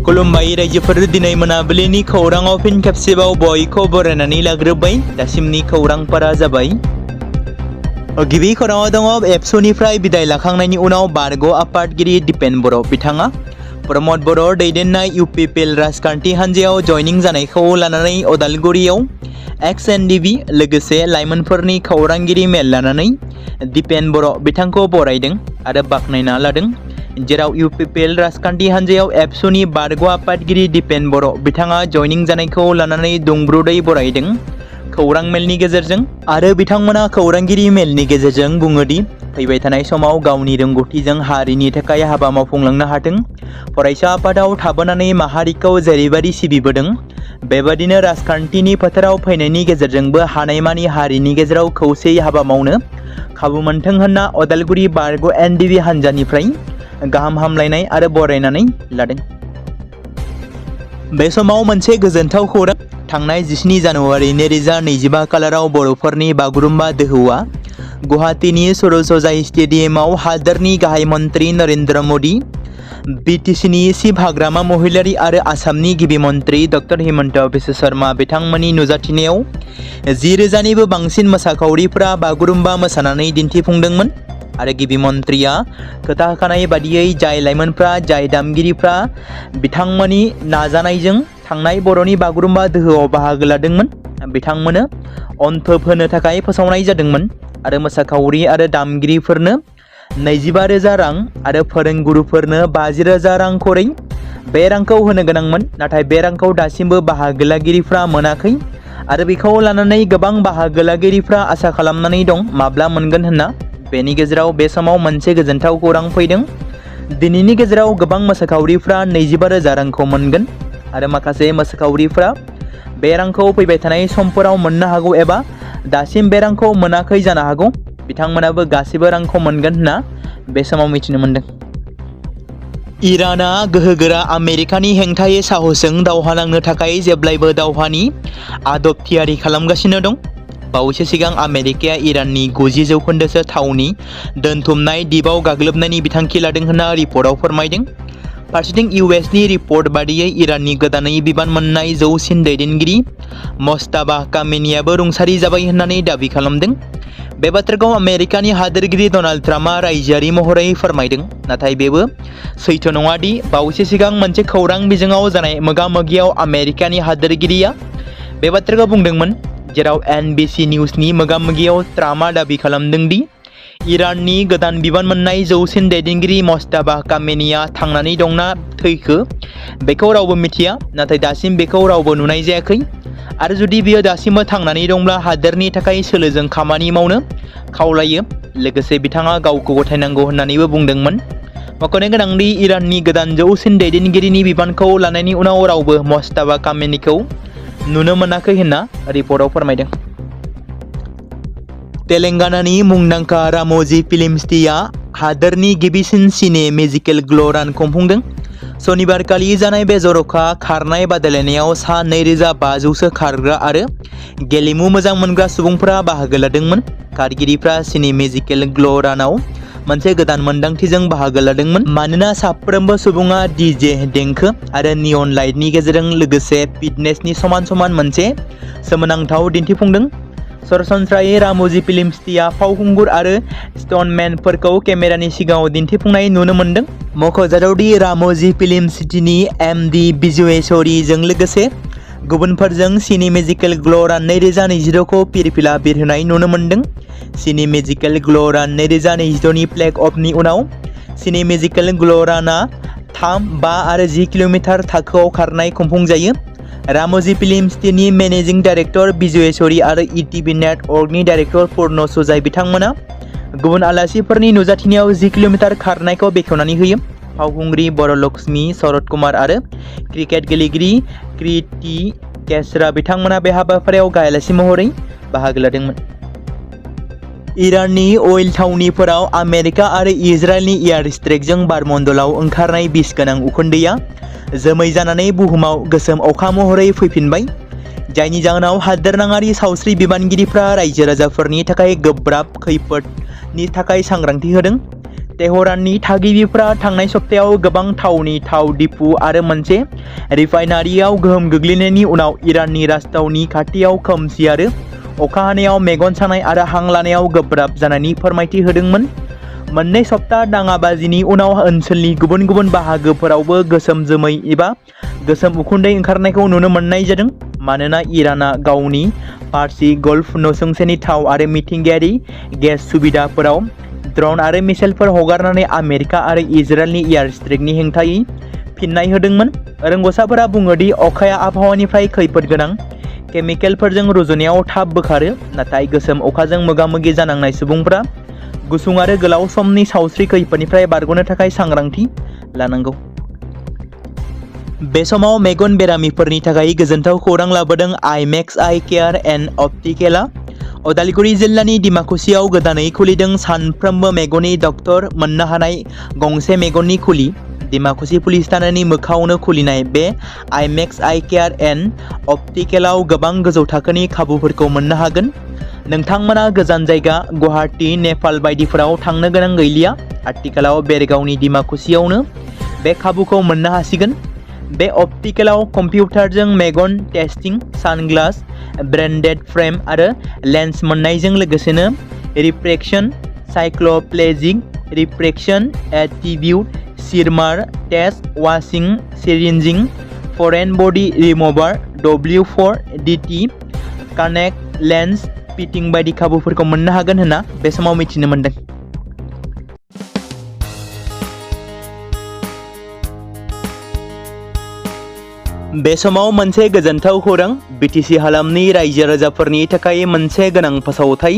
खुलुमबाय रायजोफोर दिनै मोनाबिलिनि खौराङाव फिन खेबसेबाव बयखौ बरायनानै लाग्रोबाय। दासिमनि खौरांफोरा जाबाय। गिबि खौराङाव दङ एबसुनिफ्राय बिदाय लाखांनायनि उनाव बारग' आफादगिरि दिपेन बर' बिथाङा प्रमद बर' दैदेननाय इउपिपिएल राजखान्थि हान्जायाव जयनिं जानायखौ लानानै अदालगुरियाव XNDB लोगोसे लाइमोनफोरनि खौरांगिरि मेल लानानै दिपेन बर' बिथांखौ बरायदों आरो बाख्नायना लादों। जेराव इउपिपिएल राजखान्थि हान्जायाव एबसुनि बारग' आफादगिरि दिपेन बर' बिथाङा जयनिं जानायखौ लानानै दुंब्रुदै बरायदों खौरां मेलनि गेजेरजों। आरो बिथांमोना खौरांगिरि मेलनि गेजेरजों बुङोदि फैबाय थानाय समाव गावनि रोंगौथिजों हारिनि थाखाय हाबा मावफुंलांनो हाथों। फरायसा आफादाव थाबोनानै माहारिखौ जेरैबायदि सिबिबोदों बेबादिनो राजखान्थिनि फोथाराव फैनायनि गेजेरजोंबो हानायमानि हारिनि गेजेराव खौसेयै हाबा मावनो खाबु मोनथों होनना अदालगुरि बारग' NDB हान्जानिफ्राय गाहाम हामलायनाय आरो बरायनानै लादों। बे समाव मोनसे गोजोनथाव खौरां। थांनाय 17 जानुवारि 2025 खालाराव बर'फोरनि बागुरुम्बा दोहौआ गुवाहाटीनि सर'सजाय स्टेडियामाव हादोरनि गाहाय मन्त्रि नरेन्द्र मदि, BTCनि चिफ हाग्रामा महिलारी आरो आसामनि गिबि मन्त्रि डक्टर हिमन्त बिश्व शर्मा बिथांमोननि नुजाथिनायाव 10,000निबो बांसिन मोसाखावरिफ्रा बागुरुम्बा मोसानानै दिन्थिफुंदोंमोन। आरो गिबि मन्त्रिया खोथा होखानाय बादियै जाय लाइमोनफ्रा जाय दामगिरिफ्रा बिथांमोननि नाजानायजों थांनाय बर'नि बागुरुम्बा दोहौआव बाहागो लादोंमोन बिथांमोननो अनथोब होनो थाखाय फोसावनाय जादोंमोन। आरो मोसाखावरि आरो दामगिरिफोरनो 25,000 रां आरो फोरोंगुरुफोरनो 50,000 रां खरै बे रांखौ होनो गोनांमोन। नाथाय बे रांखौ दासिमबो बाहागो लागिरिफ्रा मोनाखै आरो बेखौ लानानै गोबां बाहागो लागिरिफ्रा आसा खालामनानै दं माब्ला मोनगोन होनना। बेनि गेजेराव बे समाव मोनसे गोजोनथाव खौरां फैदों। दिनैनि गेजेराव गोबां मोसाखावरिफ्रा 25,000 रांखौ मोनगोन आरो माखासे मोसाखावरिफ्रा बे रांखौ फैबाय थानाय समफोराव मोननो हागौ एबा दासिम बे रांखौ मोनाखै जानो हागौ। बिथांमोनाबो गासिबो रांखौ मोनगोन होनना बे समाव मिथिनो मोनदों। इराना गोहोगोरा आमेरिकानि हेंथायै साहसजों दावहा नांनो थाखाय जेब्लायबो दावहानि आदब थियारि खालामगासिनो दं। बावैसो सिगां आमेरिकाया इराननि 90% थावनि दोनथुमनाय दिपआव गाग्लोबनायनि बिथांखि लादों होनना रिपर्टआव फोरमायदों। फारसेथिं US नि रिपर्ट बादियै इराननि गोदानै बिबान मोननाय जौसिन दैदेनगिरि मस्ताबा कामेनियाबो रुंसारि जाबाय होननानै दाबि खालामदों। बे बाथ्राखौ आमेरिकानि हादोरगिरि डनाल्ड ट्राम्पआ रायजोआरि महरै फोरमायदों। नाथाय बेबो सैथो नङा दि बावैसो सिगां मोनसे खौरां बिजोङाव जानाय मोगा-मोगियाव आमेरिकानि हादोरगिरिया बे बाथ्राखौ बुंदोंमोन। जेराव NBC निउजनि मोगा-मोगियाव ट्राम्पआ दाबि खालामदों दि इराननि गोदान बिबान मोननाय जौसिन दैदेनगिरि मस्ताबा कामेनिया थांनानै दंना थैखो बेखौ रावबो मिथिया। नाथाय दासिम बेखौ रावबो नुनाय जायाखै। आरो जुदि बियो दासिमबो थांनानै दंब्ला हादोरनि थाखाय सोलोजों खामानि मावनो खावलायो। लोगोसे बिथाङा गावखौ गथायनांगौ होननानैबो बुंदोंमोन। मख'नो गोनांदि इराननि गोदान जौसिन दैदेनगिरिनि बिबानखौ लानायनि उनाव रावबो मस्ताबा कामेनिखौ नुनो मोनाखै होनना रिपर्टआव फोरमायदों। तेलेंगानानि मुंदांखा राम'जी फिल्म सिटीआ हादोरनि गिबिसिन सिने मेजिकेल ग्ल' रान खुंफुंदों। सनिबारखालि जानाय बे जर'खा खारनाय बादायलायनायाव सा 2,500सो खारग्रा आरो गेलेमु मोजां मोनग्रा सुबुंफोरा बाहागो लादोंमोन। खारगिरिफ्रा सिने मेजिकेल ग्ल' रानाव मोनसे गोदान मोन्दांथिजों बाहागो लादोंमोन मानोना साफ्रोमबो सुबुङा DJ देंखो आरो नियन लाइटनि गेजेरजों लोगोसे फिटनेसनि समान मोनसे सोमोनांथाव दिन्थिफुंदों। सरासनस्रायै राम'जी फिल्म सिटीआ फावखुंगुर आरो स्टन्टमेनफोरखौ केमेरानि सिगाङाव दिन्थिफुंनाय नुनो मोन्दों। मख'जाथावदि राम'जी फिल्म सिटीनि MD बिजयेश्वरीजों लोगोसे गुबुनफोरजों सिने मेजिकेल ग्ल' रान 2026खौ फिरफिला बिरहोनाय नुनो मोन्दों। सिने मेजिकेल ग्ल' रान 2026नि फ्लेग अफनि उनाव सिने मेजिकेल ग्ल' रानआ 3, 5 आरो 10 किल'मिटार थाखोआव खारनाय खुंफुंजायो। राम'जी फिल्म सिटीनि मेनेजिं डाइरेक्टर बिजयेश्वरी आरो ETV नेटवर्कनि डाइरेक्टर पूर्ण सुजाय बिथांमोना गुबुन आलासिफोरनि नुजाथिनायाव 10 किल'मिटार खारनायखौ बेखेवनानै होयो। फावखुंग्रि बरलक्ष्मी शरद कुमार आरो क्रिकेट गेलेगिरि कृति केशरा बिथांमोना बे हाबाफारियाव गाहाय आलासि महरै बाहागो लादोंमोन। इराननि अइल थावनिफोराव आमेरिका आरो इजराइलनि एयार स्ट्राइकजों बारमण्डलाव ओंखारनाय बिस गोनां उखुन्दैया जोमै जानानै बुहुमाव गोसोम अखा महरै फैफिनबाय। जायनि जाहोनाव हादोरनाङारि सावस्रि बिबानगिरिफ्रा रायजो राजाफोरनि थाखाय गोब्राब खैफोदनि थाखाय सांग्रांथि होदों। तेहराननि थागिबिफ्रा थांनाय सप्तायाव गोबां थावनि थाव दिपु आरो मोनसे रिफाइनारियाव गोहोम गोग्लैनायनि उनाव इराननि राजथावनि खाथियाव खोमसि आरो अखा हानायाव मेगन सानाय आरो हां लानायाव गोब्राब जानायनि फोरमायथि होदोंमोन। मोननै सप्ता दाङाबाजिनि उनाव ओनसोलनि गुबुन गुबुन बाहागोफोरावबो गोसोम जोमै एबा गोसोम उखुन्दै ओंखारनायखौ नुनो मोननाय जादों मानोना इराना गावनि फारसि गल्फ नसुंसेनि थाव आरो मिथिंगायारि गेस सुबिदाफोराव ड्रन आरो मिसाइलफोर हगारनानै आमेरिका आरो इजराइलनि एयार स्ट्राइकनि हेंथायै फिननाय होदोंमोन। रोंग'साफोरा बुङो दि अखाया आबहावानिफ्राय खैफोद गोनां केमिकेलफोरजों रुजुनायाव थाब बोखारो, नाथाय गोसोम अखाजों मोगा-मोगि जानांनाय सुबुंफोरा गुसुं आरो गोलाव समनि सावस्रि खैफोदनिफ्राय बारग'नो थाखाय सांग्रांथि लानांगौ। बे समाव मेगन बेरामिफोरनि थाखाय गोजोनथाव खौरां लाबोदों आइमेक्स आइ केयार एन्ड अप्टिकेलआ उदालगुरि जिल्लानि डिमाकुसियाव गोदानै खुलिदों सानफ्रोमबो मेगननि डक्टर मोननो हानाय गंसे मेगननि खुलि। डिमाकुसि पुलिस थानानि मोखाङावनो खुलिनाय बे आइमेक्स आइ केयार एन्ड अप्टिकेलआव गोबां गोजौ थाखोनि खाबुफोरखौ मोननो हागोन। नोंथांमोना गोजान जायगा गुवाहाटी, नेपाल बायदिफोराव थांनो गोनां गैलिया। आथिखालाव बेरगावनि डिमाकुसियावनो बे खाबुखौ मोननो हासिगोन। बे अप्टिकेलाव कम्पिउटारजों मेगन टेस्टिं, सानग्लास, ब्रेन्डेड फ्रेम आरो लेन्स मोननायजों लोगोसेनो refraction, cycloplegic refraction, attribute, Schirmer test, washing, syringing, foreign body remover, W4DT, contact lens fitting बायदि खाबुफोरखौ मोननो हागोन होनना बे समाव मिथिनो मोनदों। बे समाव मोनसे गोजोनथाव खौरां बिटिसि हालामनि रायजो राजाफोरनि थाखाय मोनसे गोनां फोसावथाय।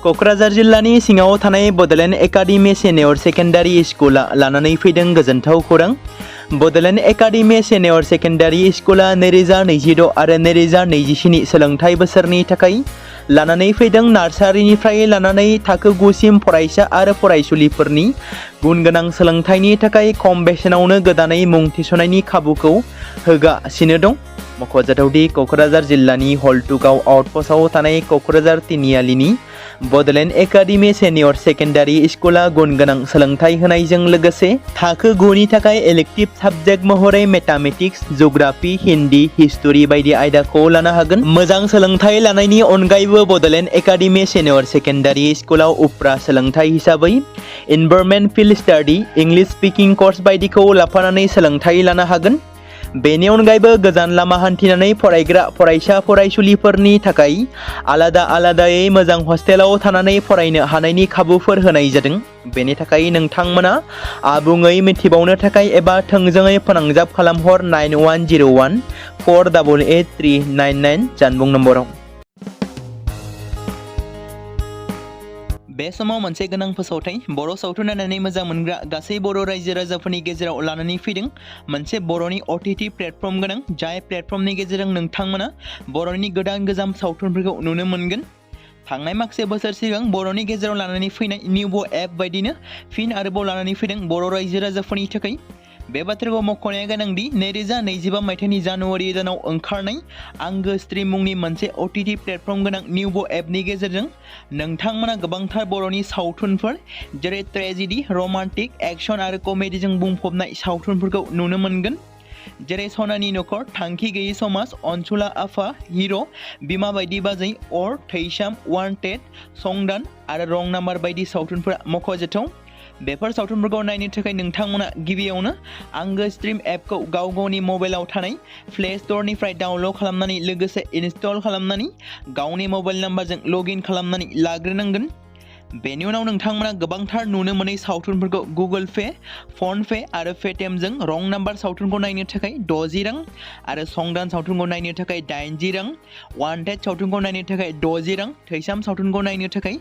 क'क्राझार जिल्लानि सिङाव थानाय बड'लेण्ड एकाडेमि सिनियर सेकेन्डारि स्कुला लानानै फैदों गोजोनथाव खौरां। बड'लेण्ड एकाडेमि सिनियर सेकेन्डारि स्कुला 2026 आरो 2027 सोलोंथाइ बोसोरनि थाखाय लानानै फैदों नार्सारिनिफ्राय लानानै थाखो 9 सिम फरायसा आरो फरायसुलिफोरनि गुन गोनां सोलोंथाइनि थाखाय खम बेसेनावनो गोदानै मुं थिसननायनि खाबुखौ होगासिनो दं। मख'जाथावदि क'क्राझार जिल्लानि हल्टुगाव आउटपस्टआव थानाय क'क्राझार तिनिआलिनि बड'लेण्ड एकाडेमि सिनियर सेकेन्डारि स्कुला गुन गोनां सोलोंथाइ होनायजों लोगोसे थाखो 9 नि थाखाय इलेक्टिभ साबजेक्ट महरै मेथामेटिक्स, जिअ'ग्राफि, हिन्दी, हिस्टरि बायदि आयदाखौ लानो हागोन। मोजां सोलोंथाइ लानायनि अनगायैबो बड'लेण्ड एकाडेमि सिनियर सेकेन्डारि स्कुलाव उफ्रा सोलोंथाइ हिसाबै environment field study, English speaking course बायदिखौ लाफानानै सोलोंथाइ लानो हागोन। बेनि अनगायैबो गोजान लामा हान्थिनानै फरायग्रा फरायसा फरायसुलिफोरनि थाखाय आलादा आलादायै मोजां हस्टेलाव थानानै फरायनो हानायनि खाबुफोर होनाय जादों। बेनि थाखाय नोंथांमोना आबुङै मिथिबावनो थाखाय एबा थोंजोङै फोनांजाब खालामहर 9101 488 399 जानबुं नम्बराव। बे समाव मोनसे गोनां फोसावथाय बर' सावथुन नायनानै मोजां मोनग्रा गासै बर' रायजो राजाफोरनि गेजेराव लानानै फैदों मोनसे बर'नि OTT प्लेटफर्म गोनां, जाय प्लेटफर्मनि गेजेरजों नोंथांमोना बर'नि गोदान सावथुनफोरखौ नुनो मोनगोन। थांनाय माखासे बोसोर सिगां बर'नि गेजेराव लानानै फैनाय निउबो एप बायदिनो फिन आरोबाव लानानै फैदों बर' रायजो राजाफोरनि थाखाय। बे बाथ्राखौ मख'नाया गोनांदि 2025 मायथाइनि जानुवारि दानाव ओंखारनाय आंगो स्ट्रिम मुंनि मोनसे OTT प्लेटफर्म गोनां निउबो एपनि गेजेरजों नोंथांमोना गोबांथार बर'नि सावथुनफोर जेरै ट्रेजेडि, रमान्टिक, एक्शन आरो कमेडिजों बुंफबनाय सावथुनफोरखौ नुनो मोनगोन। जेरै सनानि नखर, थांखि गैयै समाज, अनसुला आफा, हिर', बिमा बायदि बाजै, अर, थैसाम, वान्टेड, संदान आरो रं नाम्बार बायदि सावथुनफोरा मख'जाथाव। बेफोर सावथुनफोरखौ नायनो थाखाय नोंथांमोना गिबियावनो आंगो स्ट्रिम एपखौ गाव गावनि मबाइलाव थानाय प्ले स्ट'रनिफ्राय डाउनल'ड खालामनानै लोगोसे इनस्टल खालामनानै गावनि मबाइल नाम्बारजों लगइन खालामनानै लाग्रोनांगोन। बेनि उनाव नोंथांमोना गोबांथार नुनो मोनै सावथुनफोरखौ गुगोल पे, फन पे आरो पेटिएमजों रं नाम्बार सावथुनखौ नायनो थाखाय 60 रां आरो संदान सावथुनखौ नायनो थाखाय 80 रां, वान्टेड सावथुनखौ नायनो थाखाय 60 रां, थैसाम सावथुनखौ नायनो थाखाय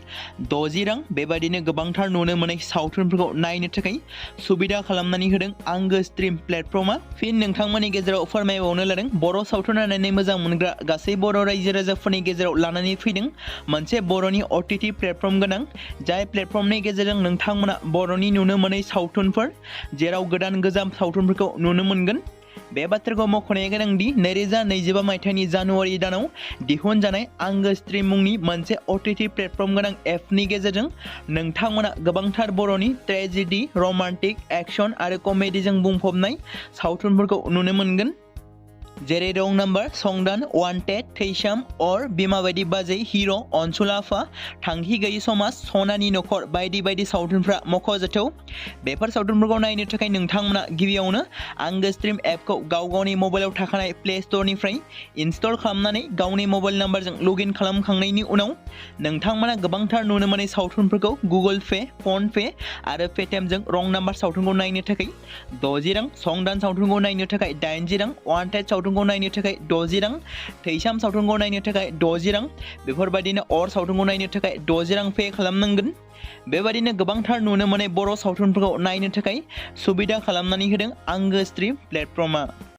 60 रां बेबायदिनो गोबांथार नुनो मोनै सावथुनफोरखौ नायनो थाखाय सुबिदा खालामनानै होदों आंगो स्ट्रिम प्लेटफर्मआ। फिन नोंथांमोननि गेजेराव फोरमायबावनो लादों बर' सावथुन नायनानै मोजां मोनग्रा गासै बर' रायजो राजाफोरनि गेजेराव लानानै फैदों मोनसे बर'नि OTT प्लेटफर्म गोनां, जाय प्लेटफर्मनि गेजेरजों नोंथांमोना बर'नि नुनो मोनै सावथुनफोर जेराव गोदान गोजाम सावथुनफोरखौ नुनो मोनगोन। बे बाथ्राखौ मख'नाया गोनांदि 2025 मायथाइनि जानुवारि दानाव दिहुनजानाय आंगो स्ट्रीम मुंनि मोनसे OTT प्लेटफर्म गोनां एपनि गेजेरजों नोंथांमोना गोबांथार बर'नि ट्रेजेडी, रोमान्टिक, एक्शन आरो कमेडीजों बुंफबनाय सावथुनफोरखौ नुनो मोनगोन। जेरै रं नाम्बार, संदान, वान्टेड, थैसाम, अर, बिमा बायदि बाजै, हिर', अनसुला आफा, थांखि गैयि समाज, सनानि नखर बायदि बायदि सावथुनफ्रा मख'जाथाव। बेफोर सावथुनफोरखौ नायनो थाखाय नोंथांमोना गिबियावनो आंगो स्ट्रीम एपखौ गावनि मबाइलाव थाखानाय प्ले स्ट'रनिफ्राय इनस्टल खालामनानै गावनि मबाइल नाम्बारजों लगइन खालामखांनायनि उनाव नोंथांमोना गोबांथार नुनो मोननाय सावथुनफोरखौ गुगोल पे, फन पे आरो पेटिएमजों रं नाम्बार सावथुनखौ नायनो थाखाय 60 रां, संदान सावथुनखौ नायनो थाखाय 80 रां, वान्टेड सावथुनखौ नायनो थाखाय 60 रां, थैसाम सावथुनखौ नायनो थाखाय 60 रां, बेफोरबायदिनो अर सावथुनखौ नायनो थाखाय 60 रां पे खालामनांगोन। बेबायदिनो गोबांथार नुनो मोननाय बर' सावथुनफोरखौ नायनो थाखाय सुबिदा खालामनानै होदों आंगो स्ट्रीम प्लेटफर्मा।